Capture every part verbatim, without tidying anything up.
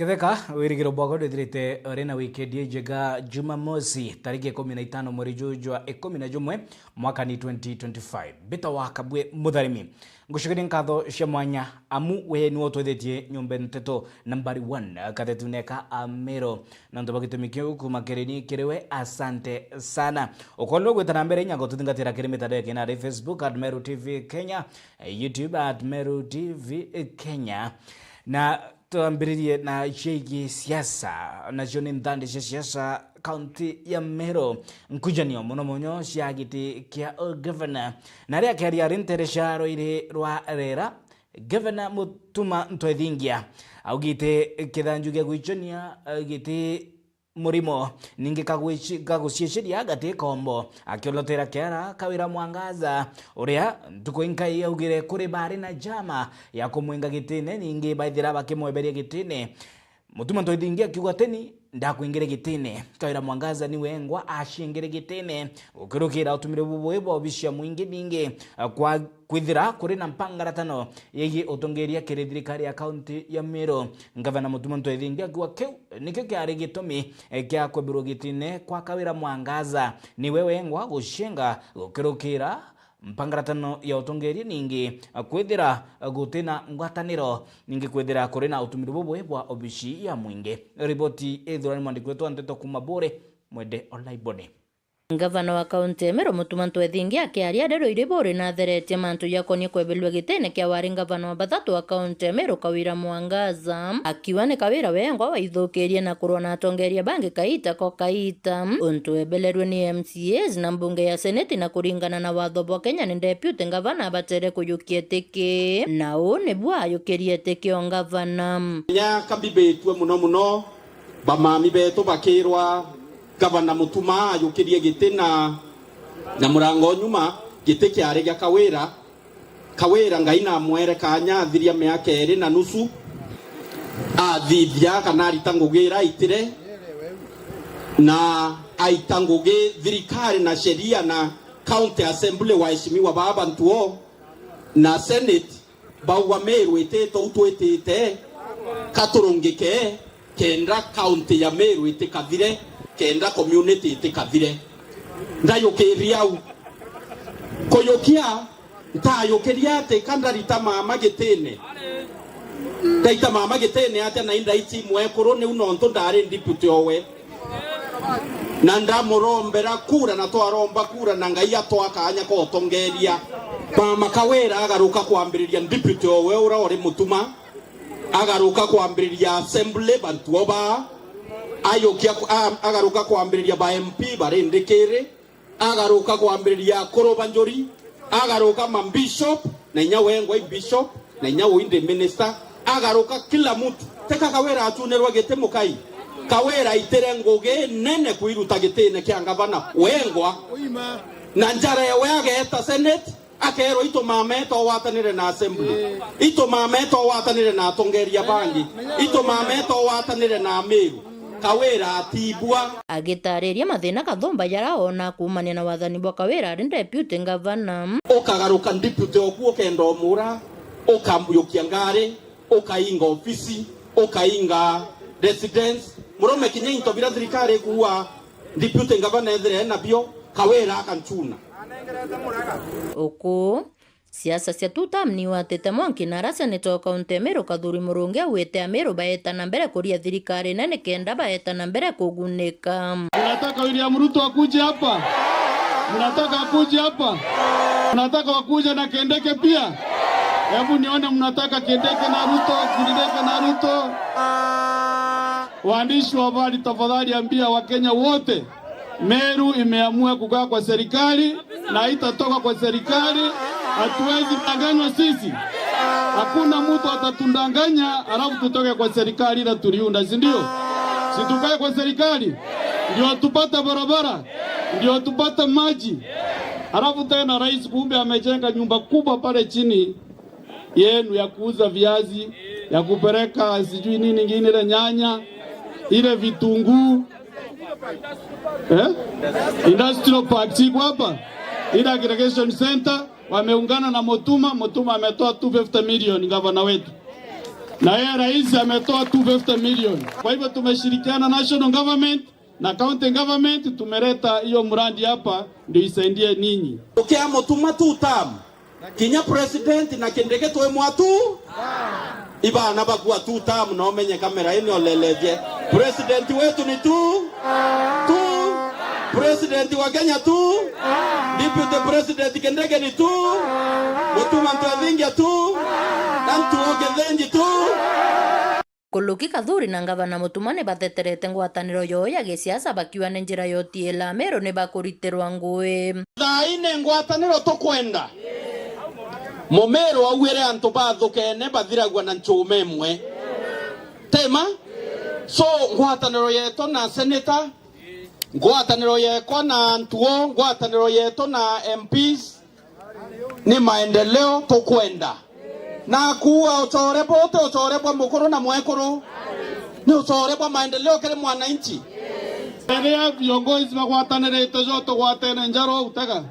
Ketheka, wirigiro bwakwa ndwithirite uri na wikendi injega. Jumamosi, tariki ikumi na itano mweri juju jwa ikumi na jumwe, mwaka ni twenty twenty-five. Mbita wa Kabwe Mutharimi. Ngucokeria nkatho cia mwanya amu we niwe utwithitie nyomba nteto nambari one, katetune ka Ameru. Nontu bwa gitumi kiu, kuma kiri ni kiri we, asante sana. Ukorwo gwita na mbere inya gututhingatira kiri mitandao ya kinari, Facebook at Meru T V Kenya, eh, YouTube at Meru T V Kenya. Na twambiririe na ciigi siasa, nacio ni nthandi cia siasa kaunti ya Meru, nkujanio mono mono cia giti kia ugavana. Na aria akiaria ari ntere cia rwiri rwa Rera, Gavana Mutuma Ntwethingia augite kithanju gia gwichonia giti murimo, ningi kagwici-, gaguciiciria gati kombo, akiolotera kiara Kawira Mwangaza, uria ntuku inkai augire kuri bari na njama ya kumwinga gitine, ningi baithira bakimweberia gitine. Mutuma Ntwethingia akiuga, "Teni, ndakwingire gitine." Kawira Mwangaza ni wengwa acingire gitine, gukirukira utumire bubui bwa obici ya mwingi, ningi, eh, kwa kwithira kuri na mpangaratano yegii utongeria kiri thirikari ya kaunti ya Meru. Ngavana Mutuma Ntwethingia akiuga kiu nikio kiari gitumi, eh, kia kwebirwa gitine kwa Kawira Mwangaza. Niwe wengwa gucinga gukirukira mpangaratano ya utongeria, ningi kwithira gutina ngwataniro, ningi kwithira kuri na utumiri bubui bwa obici ya mwingi. Riboti ithurani mwandiki wetu wa nteto kuma Buri, Mwende Olaiboni. Ngavana wa kaunti ya Meru Mutuma Ntwethingia akiaria rero iri Buri natheretie mantu jakonie kwebelua gitine kia wari ngavana wa bathatu wa kaunti ya Meru Kawira Mwangaza, akiuga ni Kawira wengwa waithukirie na kurwa na atongeria bangi kaita ko kaita. Untu ebelerwe ni M C As na mbunge ya seneti, na kuringana na watho bwa Kenya ni deputy ngavana abatere kuyukia itiki, na uu nibu ayukirie itiki o ngavana. Kinya kabibitue muno muno, bamami betu bakirwa ngavana Mutuma ayukirie giti na, na murango nyuma, giti kiari gia Kawira. Kawira Ngai namwere kanya athiria miaka iri na nusu, athithia kana arita ngugi ira aitire, na aita ngugi thirikari na sheria na county assembly, waheshimiwa baa bantu o na senate, bauga Meru itite u twitite, katurungike, kenda county ya Meru itikathire, kenda community itikathire. Ndayukiria au. Kuyukia, ntayukiria ati ka ndarita mama gitine. Ndaita mama gitine atia na indaiti mwekuru, niu nontu ndari deputy owe. Na ndamurombera kura, na twaromba kura, na Ngai atwa kanya ka utongeria. Mama Kawira agaruka kwambiriria deputy owe ura uri Mutuma. Agaruka kwambiriria assembly, bantu o baa. Ayukia ku-, a-, agaruka kwambiriria ba M P bari ndikiri. Agaruka kwambiriria akuru ba njuri. Agaruka ma bishop, na inya wengwa i bishop, na inya uu indi minister. Agaruka kila mtu. Teka Kawira atunirwe giti mukai. Kawira aitire ngugi nene kwiruta gitine kia ngavana wengwa. Na njara ewe ageeta senate. Akeerwa, "Itu mama eto watanire na assembly. Itu mama eto watanire na atongeria bangi. Itu mama eto watanire na Ameru." Kawira atibua. Agitariria mathina kathumba jaria oona kuumania na wathani bwa Kawira ari deputy ngavana. Ukagaruka deputy oku ukenda umura, ukamuyukia ngari, ukainga ofisi, ukainga residence. Murume kinya into bira thirikari ikuua, deputy ngavana ethire enabio, Kawira akancuna. Uku, siasa cia two term ni watite mwanki na ara seneta o kaunti ya Meru Kathuri Murungi augite Ameru baeta na mbere kuria thirikari nene kenda baeta na mbere kugunika. Mnataka William Ruto akuje hapa? Mnataka akuje hapa? Mnataka wakuje na Kindiki pia? Hebu nione mnataka Kindiki na Ruto, Kindiki na Ruto. Waandishi wa habari, tafadhali ambia Wakenya wote, Meru imeamua kukaa kwa serikali na haitatoka kwa serikali. Hatuwezi danganywa sisi. Hakuna mtu atatudanganya alafu tutoke kwa serikali ile tuliunda, si ndio? Si tukae kwa serikali ndio tupate barabara, ndio tupate maji. Alafu tena rais kumbe amejenga nyumba kubwa pale chini yenu ya kuuza viazi, ya kupeleka sijui nini ingine, ile nyanya, ile vitunguu. Eh? Industrial Park iko hapa. Ile aggregation center wameungana na Mutuma, Mutuma ametoa two fifty million, gavana wetu. Na yeye rais ametoa two fifty million. Kwa hivyo tumeshirikiana national government na county government, tumeleta hiyo mradi hapa ndio isaidie ninyi. Ukia Mutuma two term. Kinya president na Kindiki twimwa tu. Ibana bakua two term, na umenye kamera ino leleje. President wetu ni tu. Tu. President wa Kenya tu. Deputy President Kindiki ni tu. Mutuma Ntwethingia tu. Na Ntuo Githinji tu. Kuluki Kathuri na Ngavana Mutuma ni bateterete ngwataniro yoo ya gisiasa, bakiuga ni njira yoti ila Meru ni bakuritirwa ngui. Thaa ine ngwataniro tukwenda. Mumeru auire antu bathukene bathiragua na nchuma imwe. Tema? So, ngwataniro yetu na senator, ngwataniro yekwa na Ntuo, ngwataniro yetu na M Ps, ni maendeleo tukwenda. Na kuuga ucore bwa uti ucore bwa mukuru na mwekuru, ni ucore bwa maendeleo kiri mwananchi. Riria viongozi bagwatanirite jo, tugwatene njara uu, tega.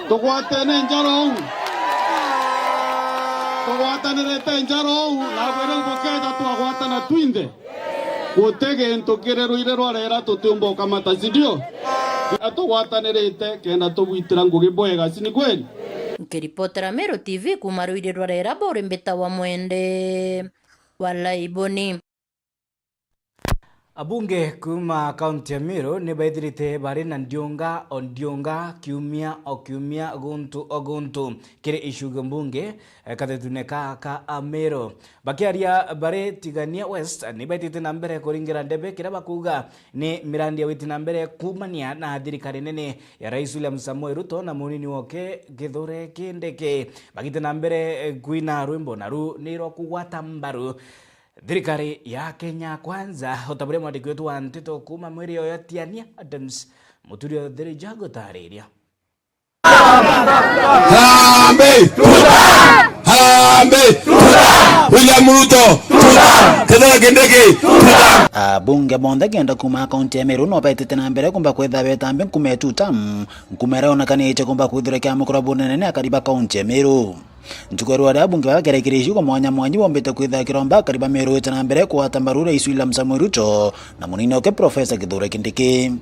Tugwatene njara uu. Tugwatanirite njara uu, na bwire bukeja twagwatana twinthe. Guti gintu kiri ruiri rwa rera tutiumba ukamata, si ndio? Kinya tugwatanirite kenda tubwitira ngugi bwega, si ni kweli? Nkiripotera Meru T V kuuma ruiri rwa rera, buri mbita wa Mwende wa Laiboni. Abunge kuuma kaunti ya Meru ni baithirite bari na ndiunga o ndiunga, kiumia o kiumia, guntu o guntu, kiri icigo mbunge, eh, kathetune ka, ka Ameru. Bakiaria bari Tigania West, ni baitite na mbere kuringira ndebe kiria bakuuga ni mirandi ya witi na mbere kuumania na thirikari nene ya Rais William Samoei Ruto na munini woke Kithure Kindiki. Bagite na mbere, eh, kwina rwimbo, na ru ni rwa kugwata mbaru thirikari ya Kenya Kwanza, o ta buria mwandiki wetu wa nteto kuuma Mwiri oyo Tiania Adams Muturi othirija gutariria. Harambee! Tuta! Harambee! Tuta! William Ruto! Tuta! Kithure Kindiki! Tuta! Abunge bonthe kenda kuuma kaunti ya Meru no betite na mbere kumba kwitha betambe nkume ya tuta, nkume iria yonekanitie kumba kwithirwa ikiamukirwa bunene ni akari ba kaunti ya Meru. Ntuku ya rua ria abunge bakerekeria iciugo mwanya mwanya bombite kwitha kiromba akari ba Meru gwita na mbere kugwata mbaru Rais William Samoei Ruto na munini oke Profesa Kithure Kindiki.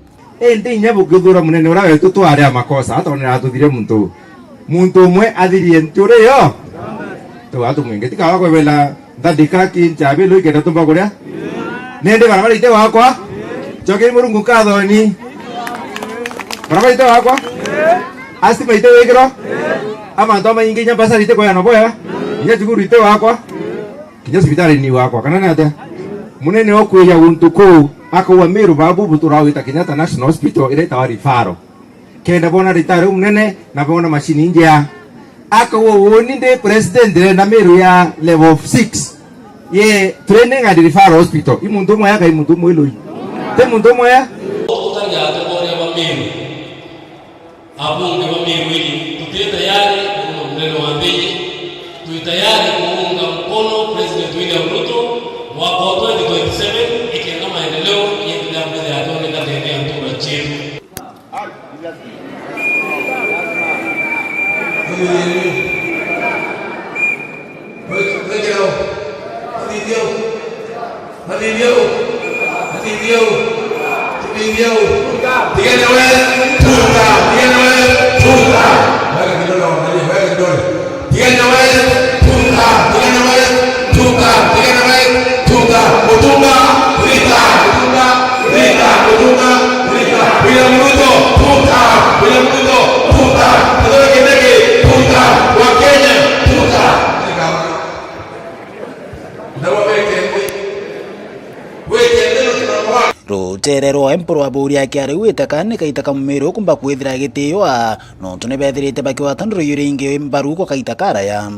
Indi inya bukithura munene uria wetu twari a makosa, atonera atuthire muntu. Muntu umwe athirie nti uri yo. Tuga tumwinge, tikawa kwebela nthandika ki nchabi lu ikenda tumba kuria. Nindi barabara ite wakwa. Chokeri Murungu nkathoni. Barabara ite wakwa. Astima ite wikiro. Amantu amaingi inya mbasari ite kweyana bwega. Inya cukuru ite wakwa. Kinya cibitari ni wakwa, kana ni atia? Munene okwiria guntu kuu, akauga Meru babu buturagwita Kenyatta National Hospital iria itawa referral. Kenda bona ritari umunene na bona macini injea. Akauga uni ndi president ndenda Meru ya level six. Ye training and referral hospital. I muntu umwe aka i muntu umwe iloi. Ti muntu umwe ya? Tutagia atongoria ba Meru. Abunge ba Meru iji, tuti tayari kuunga munene wa nthi iji, twi tayari kuunga mkono President William Ruto mwaka wa twenty twenty-seven, ikenda maendeleo yendelea mbele ya tuone ndani ya ntura cietu. Wekirao. Athithia u. Athithia u. Athithia u. Athithia u. Tigania West, tuta. Tigania West, tuta. Weka kidole, weka kidole. Tigania West, tuta. Tigania West, tuta. Tigania West, tuta. Mutunga, rita. Mutunga, rita. Mutunga, rita. William Ruto, tuta. William Ruto, tuta. Kithure Kindiki, tuta. Wa Kenya, tuta. Rutere rwa Emperor Aburi akiarigwite kana ni kaita ka Mumiru kumba kwithira agitiiwa, nontu ni bethirite bakigwata nduru iu ringi mbaru kwa kaita karaya.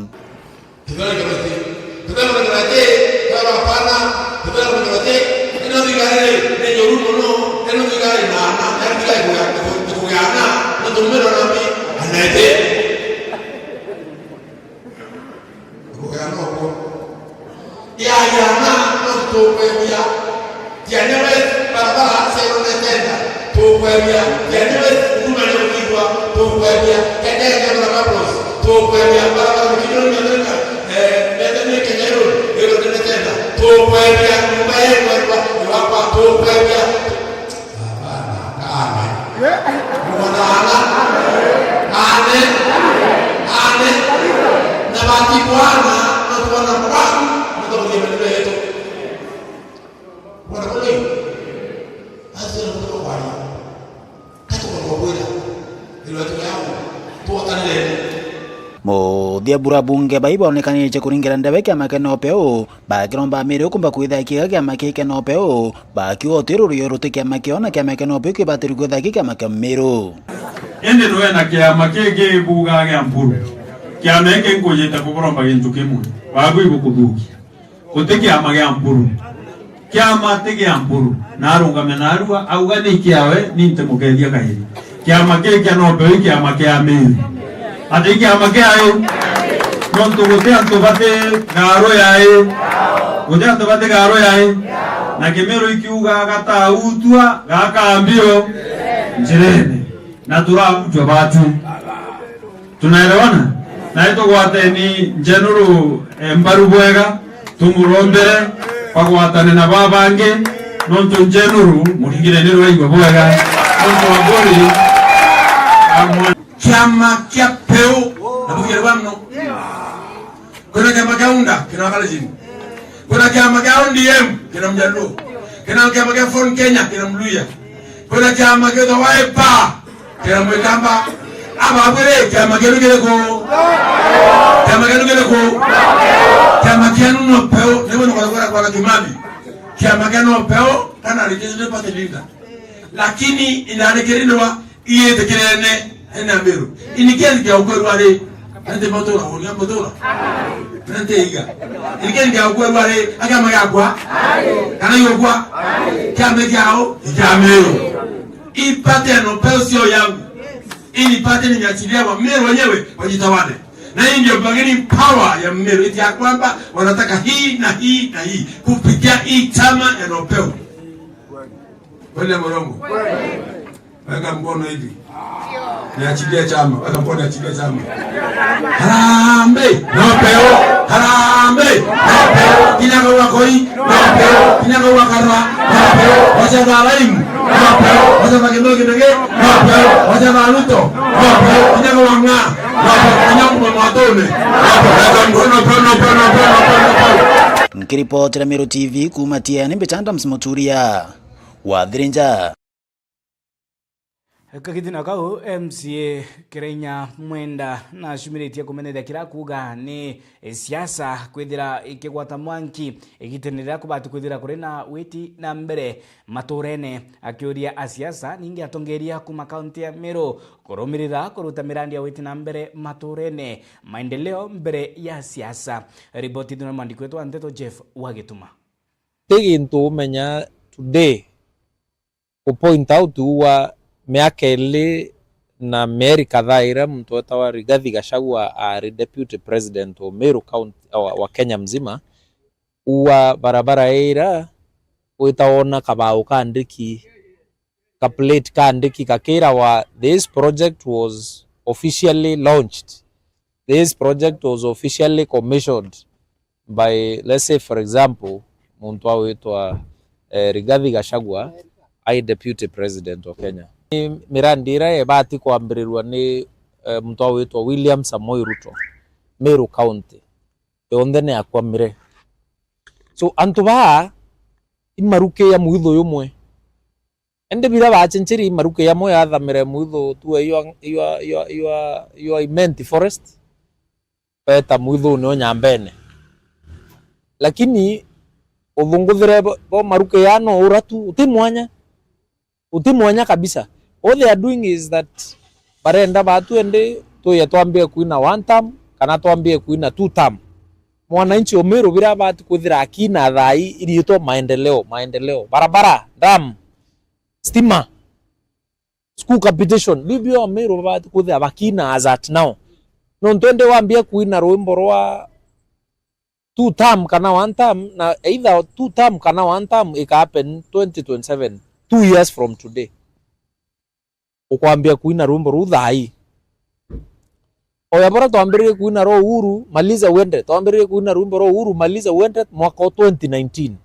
Rugano rwo. Yayana no tukwebia. Tiania West, barabara Seven Tenda, tukwebia. Tiania West, huduma ni ukigwa, tukwebia. Kenya Kenya barabara Bros, tukwebia. Barabara mkijoni mnataka, eh, mete ni Kenya Road, hiyo ndio Tukwebia, nyumba yetu, nyumba yetu, tukwebia. Hapana, kame. Mwana ana, ane, ane. Na bati bwana, na bwana bwana, na bwana yetu. Bwana kule. Asira kutoka kwa Katuka kwira, irwatu yao, tuotanire. Muthia bura bunge bai baonekanitie kuringira ndebe kiama kia NOPEU, bakiromba Amiru kumba kwithakia kiama kii kia NOPEU, bakiuga uti rurio ruti kiama kiao na kiama kia NOPEU kibatiri kwithakia kiama kia Miru. Indi rwe na kiama kingi buugaa gia Mpuru. Kiama giki nkujite kuburomba gintu kimwe. Babu ibukuthukia. Guti kiama gia Mpuru. Kiama ti gia Mpuru. Na arungame narua, auga ni kiawe, ni ntimukethia kairi. Kiama kii kia NOPEU i kiama kia Amiru. Ati i kiama kiae? Nontu guti antu bati garu yae. Guti antu bati garu yae. Na Kimiru ikiuga, "Gatautwa, gakambio njirene." Na turabutwa batu. Tunaelewana? Na itugwateni Njenuru, eh, mbaru bwega, tumurombere bagwatane na babangi, nontu Njenuru muringireni rwaigua bwega, nontu Aburi amwe. Kiama kia Peu, na bugire bamno. Kwina kiama kia UNDA, kina Wakalenjin. Kwina kiama kia O D M, kina Mjaluo. Kwina kiama kia Ford Kenya, kina Mluya. Kwina kiama kia Wiper, kina Mwikamba. Aba abwire, kiama kienu kiriku? Kiama kienu kiriku? Kiama kienu NOPEU, niwe nukwenda kwira kwa Kimathi. Kiama kia NOPEU, kana registered party leader. Lakini inarikirindwa Iitikirene, ene Amiru. Ini kiendi kia ukwerua ri, nti mutura, uria mutura. Nti iga. Ini kiendi kia ukwerua ri, akiama giakwa. Kana yokwa. Kiama kiao, ni kia Amiru. Ipate NOPEU sio yangu. Ili ipate nimeachilia wa Miru wenyewe wajitawale. Na hii ndio bargaining power ya Miru. Iti ya kwamba wanataka hii na hii na hii. Kupitia hii chama ya NOPEU. Kweli ama urongo? Weka mkono hivi. Niachilie chama. Weka mkono, niachilie chama. Harambee! NOPEU! Harambee! NOPEU! Kinya gwa Koi! NOPEU! Kinya gwa Karua! NOPEU! Wacha dha Laimu! NOPEU! Wacha dha Kindiki Kindiki! NOPEU! Wacha dha Ruto! NOPEU! Kinya gwa Ng'a! NOPEU! Kinya gwa Mwatune! NOPEU! Weka mkono, NOPEU, NOPEU, NOPEU, NOPEU, NOPEU! Nkiripotera Meru T V kuuma Tieni, mbita Adams Muturia wa Thirinja. Kagitina kau, M C A Kirainya Mwenda nacumiritie kumeneria kiria akuuga ni siasa kwithira ikigwata mwanki igitina riria kubati kwithira kuri na witi na mbere maturene, akiuria asiasa ningi atongeria kuuma kaunti ya Meru kurumirira kuruta mirandi ya witi na mbere maturene, maendeleo mbere ya siasa. Riboti ithuna mwandiki wetu wa nteto Jeff Wagituma. Ti gintu umenya today ku point out ua miaka ili na mieri kadhaa iria muntu wetagwa Rigathi Gachagua ari deputy president wa Meru County, wa, wa Kenya mzima, ua barabara ira wita wona kabau ka ndiki, ka plate ka ndiki kakirawa, "This project was officially launched. This project was officially commissioned by, let's say, for example, muntu awitwa, eh, Rigathi Gachagua, ai deputy president wa Kenya." Ni mirandi ira ibati kwambirirwa ni, eh, muntu awitwa William Samoei Ruto, Meru County yonthe ni akwamire. So, antu baa imaruki ya mwitho yumwe. Indi biria bacencerie imaruki yamwe yathamire mwitho tu ya, ya, ya, ya, ya Imenti Forest, beeta mwithune o Nyambene. Lakini uthunguthire bo, bo maruki ya no ura tu, uti mwanya. Uti mwanya kabisa. All they are doing is that barenda batu endi tuye twambie kuina one term, kana twambie kuina two term. Mwananchi o Meru biria abati kwithira akina thaa ii iriitwa maendeleo, maendeleo, barabara, dam, stima, school capitation, biu bio Ameru babati kwithira bakina as at now. Nontu indi wambia kwina rwimbo rwa two term kana one term, na either two term kana one term ika happen twenty twenty-seven, two years from today. Ukwambia kwina rwimbo ruu thaa ii. Oya bora twambiririe kuina rwa Uhuru, maliza uende. Twambiririe kuina rwimbo rwa Uhuru, maliza uende, mwaka wa twenty nineteen.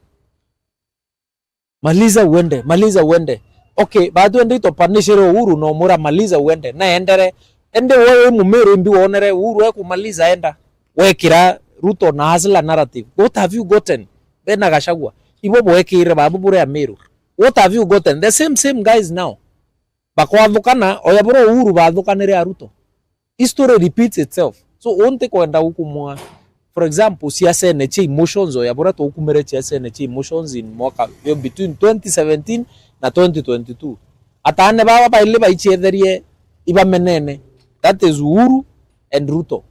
Maliza uende, maliza uende. Okay, baatwende itopanishere Uhuru, no mura maliza uende, na endere. Ende wewe mumiru imbi wonere Uhuru ekumaliza enda. Wekira Ruto na Hustler narrative. What have you gotten? Bena Gachagua. Ibo bwekire babu bure Amiru. What have you gotten? The same, same guys now. Bakwathukana, oya bura Uhuru bathukanire a Ruto. History repeats itself. So, unti kwenda gukumwa, for example, siasene cia emotions, oya bura twakumire siasene cia emotions in mwaka yo between twenty seventeen na twenty twenty-two. Atane baba baili baichetherie ibamenene. That is Uhuru and Ruto.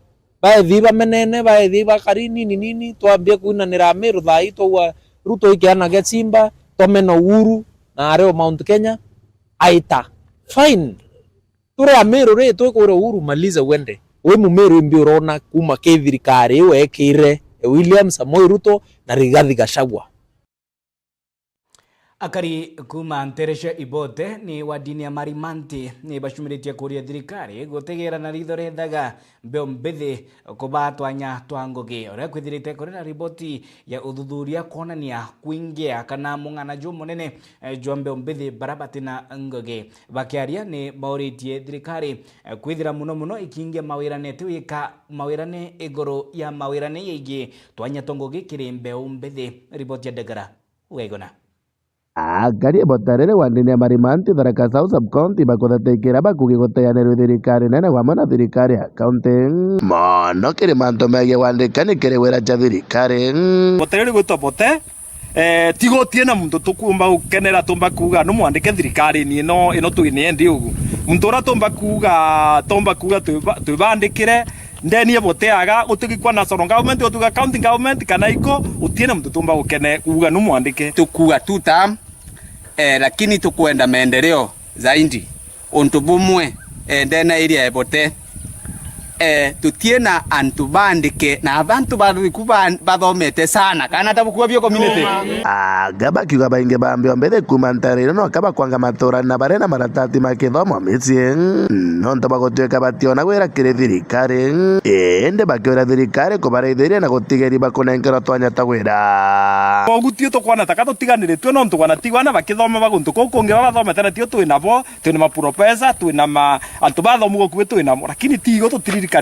Baethi ibamenene, baethi ibakari nini nini, twambie kuinanira Amiru thaa ii twaua Ruto ikiana gia Simba, twamena Uhuru na ario Mount Kenya, aita. Fine. Turi Amiru ri, twi kuria Uhuru, maliza uende. Wi Mumiru imbi urona kuma ki thirikari iu ekire e William Samoei Ruto na Rigathi Gachagua? Akari kuuma nteere cia Ibote ni wadini ya Marimanti ni bacumiritie kuuria thirikari gutegera na ritho rithaga mbeu mbithi kubaa twanya twa ngugi. Uria kwithirite kuri na riboti ya uthuthuria kwonania kwingia kana mung'ana jumunene, eh, jwa mbeu mbithi bara batina ngugi. Bakiaria ni bauritie thirikari, eh, kwithira muno muno ikiingia mawirane ti wika mawirane iguru ya mawirane yegie twanya twa ngugi kiri mbeu mbithi. Riboti ya Ndegara Ugaiguna. Akari Ibote riri wandini ya Marimanti, Tharaka South Sub-County, bakuthatikira bakugi guteanirwe thirikari nene wamwe na thirikari ya kaunti. Mono kiri mantu megie wandikani kiri wira cia thirikari. Bote riri gwitwa Bote, eh, tiga utie na muntu tukumba gukenera tumba kuuga numwandike thirikarine ino, ino twine endi ugu. Muntu uria tumba kuuga, tumba kuuga twiba-, twibandikire, ndeni ya Bote aga, gutigikwa national government, gutuga county government, kana iko, utie na muntu tumba gukene, kuuga numwandike. Tukuuga two term, eh, lakini tukwenda maendeleo zaidi. Untu bumwe, eh, ndene area ya Bote, eh, tutie na antu bandike, na abantu bathiku ba-, bathomete sana, kana ta bukua bio community. Anga bakiuga baingi ba mbio mbithi kuuma nteere iria no ka bakwanga maturani na bari na maratati ma kithomo micii, nontu bagutwika bationa wira kiri thirikari, indi bakiuria thirikari kubareithiria na gutigeri bakunenkerwa twanya twa wira. Kogu tio tukwona taka tutiganiritue, nontu bwana tigwana bakithoma ba guntu kuu kungi baba bathomete na tio twi nabo, twi na maprofesa, twi na ma, antu bathomu gukui twi namo, lakini tigo tutiririkanitwe.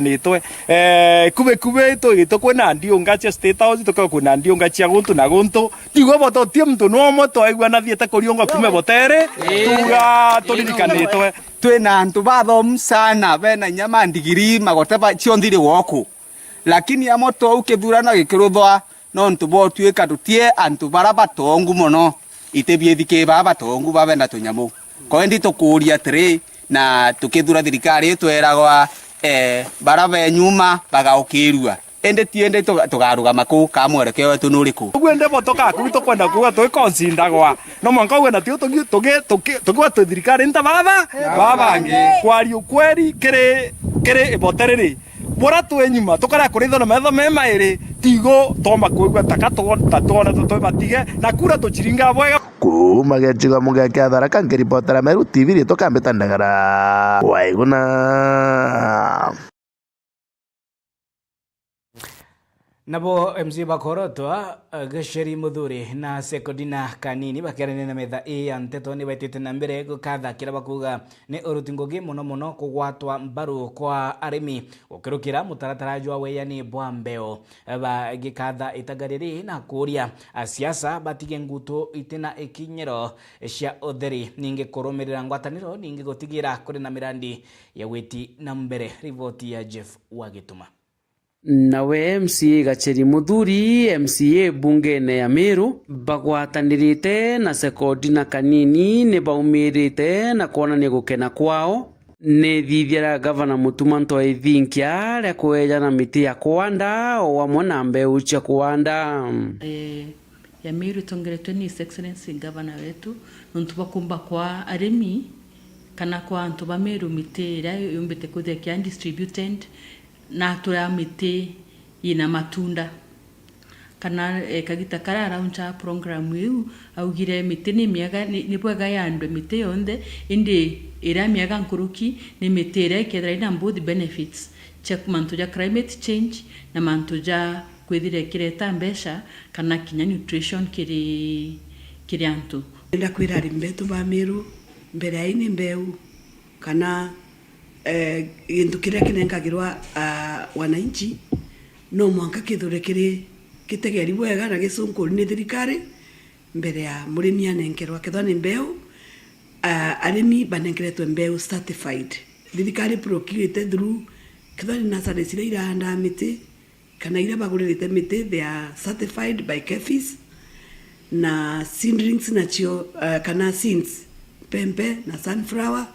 Eh, kubi kubi twigitwe kwina ndiunga cia State House, tukagwa kwina ndiunga cia guntu na guntu. Tigwe boto, ti muntu no umwe twaigua nathiete kuriunga kume botere, tuga turirikanitwe. Twina antu bathomu sana, bena inya ma ndigiri, magote ba, cionthe iri gwoku. Lakini amwe tou kithurano gikiruthwa, nontu botwika tutie antu bara batongu mono, iti biithiki baa batongu babenda tunyamu. Koendi tukuuria atiri, na tukithura thirikari itweragwa, eh, bara be nyuma bagaukirua. Indi ti indi tu-, tugarugama kuu, ka mwerekeo wetu ni uriku? Uguo indi bo tugaku tukwenda kuuga twi considagwa. No mwanka ugue na tio tugi-, tugi-, tuki-, tukiwa twi thirikari nta baba, baba bangi. Kwaria ukweri kiri, kiri ibote riri, bura twi nyuma, tukaria kurithwa na metho me mairi, tigo twomba kwigua taka tugo-, ta twona tu-, twi batige, na kura tuciringa bwega. Kuuma gicigo muge kia Tharaka nkiripotera Meru T V, riitwa Kambita Ndagara. Waiguna. Nabo M C A ba Korotwa, eh, Gacheri Muthuri na Sekodina Kanini bakiarania na metha ii ya nteto ni baitite na mbere gukatha kiria bakuuga ni uruti ngugi mono mono kugwatwa mbaru kwa arimi gukirukira mutaratara jwa weyani bwa mbeo. Bagikatha itaga riri na kuuria asiasa batige ngutu itina ikinyiro cia utheri, ningi kurumirira ngwataniro, ningi gutigira kuri na mirandi ya gwiti na mbere. Riboti ya Jeff Wagituma. Nawe M C A Gacheri Muthuri, M C A mbungene ya Meru, bagwatanirite na Sekodina Kanini ni baumirite na kwonania gukena kwao ni ithithia ria Gavana Mutuma Ntoi Thinkia ria kweejana miti ya kwanda o amwe na mbeu cia kwanda. Eh, ya Meru itongeretwe ni His Excellency Gavana wetu, nontu bwa kumba kwa arimi kana kwa antu ba Meru miti iria yumbite kwithia kia distributed, na atwira miti yina matunda. Kana, eh, kagita karia arauncha program iu, augire miti ni miega, ni, ni bwega yandwe miti yonthe, indi iria miega nkuruki ni miti iria ikethira ina both benefits. cia mantu ja climate change na mantu ja kwithira ikireta mbeca kana kinya nutrition kiri, kiri antu. Ndenda kwira arimi betu ba Meru, mbere ya ini mbeu kana, eh, gintu kiria kinengagirwa, ah, wananchi, no mwanka kithure kiri gitegeri bwega na gicunkuri ni thirikari mbere ya murimi anenkerwa. Kethwa ni mbeu, ah, arimi banenkeretwe mbeu certified. Thirikari procurite through, kethwa ni nurseries iria iraandaa miti, kana iria baguririte miti, they are certified by KEPHIS, na seedlings nacio, eh, kana seeds, pempe na sunflower,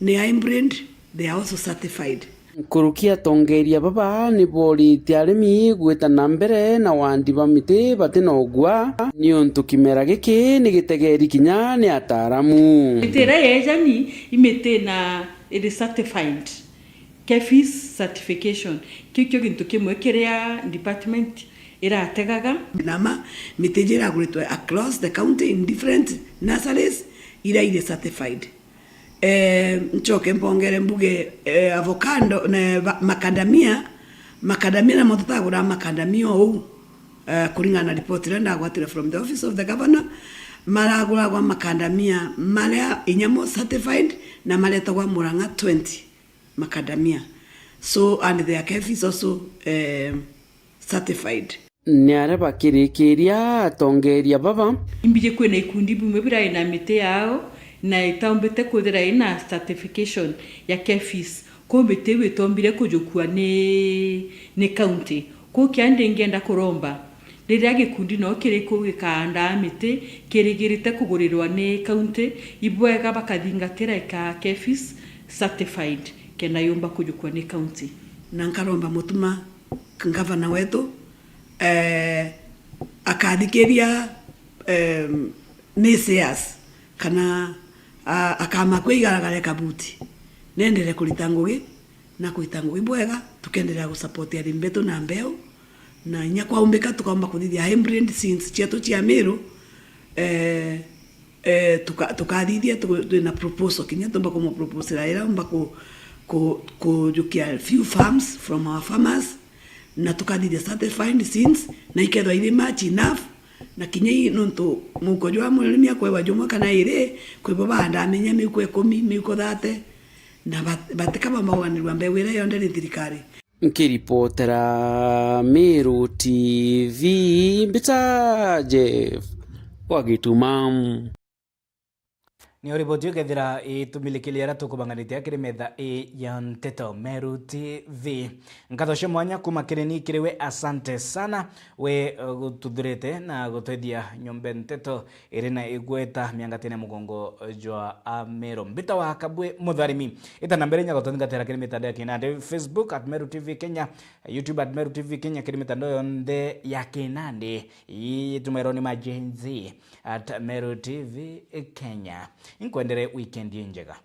ni hybrid, they are also certified. Nkuruki atongeria baba ni booritie arimi gwita na mbere na wandi ba miti bati na ugua, niuntu kimera giki ni gitegeri kinya ni ataaramu. Miti iria yeejani i miti na iri certified. KEPHIS certification. Kiu kio gintu kimwe kiria department irategaga. Na ma, miti iji iraguritwe across the county in different nurseries iria iri certified. Eh, ncoke mpongere mbuge, eh, avocado, ne, va-, macadamia. Macadamia namo tutagura macadamia ou, eh, kuringana na report iria ndagwatire from the office of the governor. Maraguragwa macadamia maria inyamo certified na maretagwa Murang'a twenty macadamia. So, and their KEPHIS also, eh, certified. Ni aria bakirikiria atongeria baba. Imbiji kwina ikundi bimwe birai na miti yao na itaumbite kwithira ina certification ya KEPHIS, kou miti iu itombire kujukua ni, ni county. Kou kiandi ngienda kuromba, riria gikundi no kiri kuu gikaandaa miti kirigirite kugurirwa ni county, ibwega bakathingatira ika KEPHIS certified kenda yumba kujukua ni county. Na nkaromba Mutuma, ngavana wetu, eh, akathikiria, em, naysayers, kana, a-, akamakua igaragare kabuti, nendere kurita ngugi, na kurita ngugi bwega, tukenderea gusupport arimi betu na mbeu, na inya kwaumbika tukaumba kuthithia hybrid seeds cietu cia Meru, eh, eh, tuka-, tukathithia tu-, twina proposal, kinya tumba kumupropose ira umba ku-, ku-, kujukia few farms from our farmers, na tukathithia certified seeds, na ikethwa iri much enough, na kinya i nontu muhuko jwa murimi akwewa jumwe kana iri, kwi bo baandaa minya miuko ikumi, miuko thate, na bat-, batikabamba kuganirua mbeu iria yonthe ni thirikari. Nkiripotera Meru T V, mbita Jeff wa Gituma. Niyo riboti ukethira itumilikiria aria tukubanganitie akiri metha ii ya nteto Meru T V. Nkatho cia mwanya kuma kiri ni kiri we, asante sana we, uh, gututhurite na gutwethia nyombe nteto iri na igweta miangatine mugongo jwa Ameru. Mbita wa Kabwe Mutharimi. Ita na mbere inya gututhingatira kiri mitandao ya kinandi, Facebook at Meru T V Kenya, YouTube at Meru T V Kenya, kiri mitandao yonthe ya kinandi. Ii itumairwo ni ma Gen Z at Meru T V Kenya. Inkwendere weekend injega.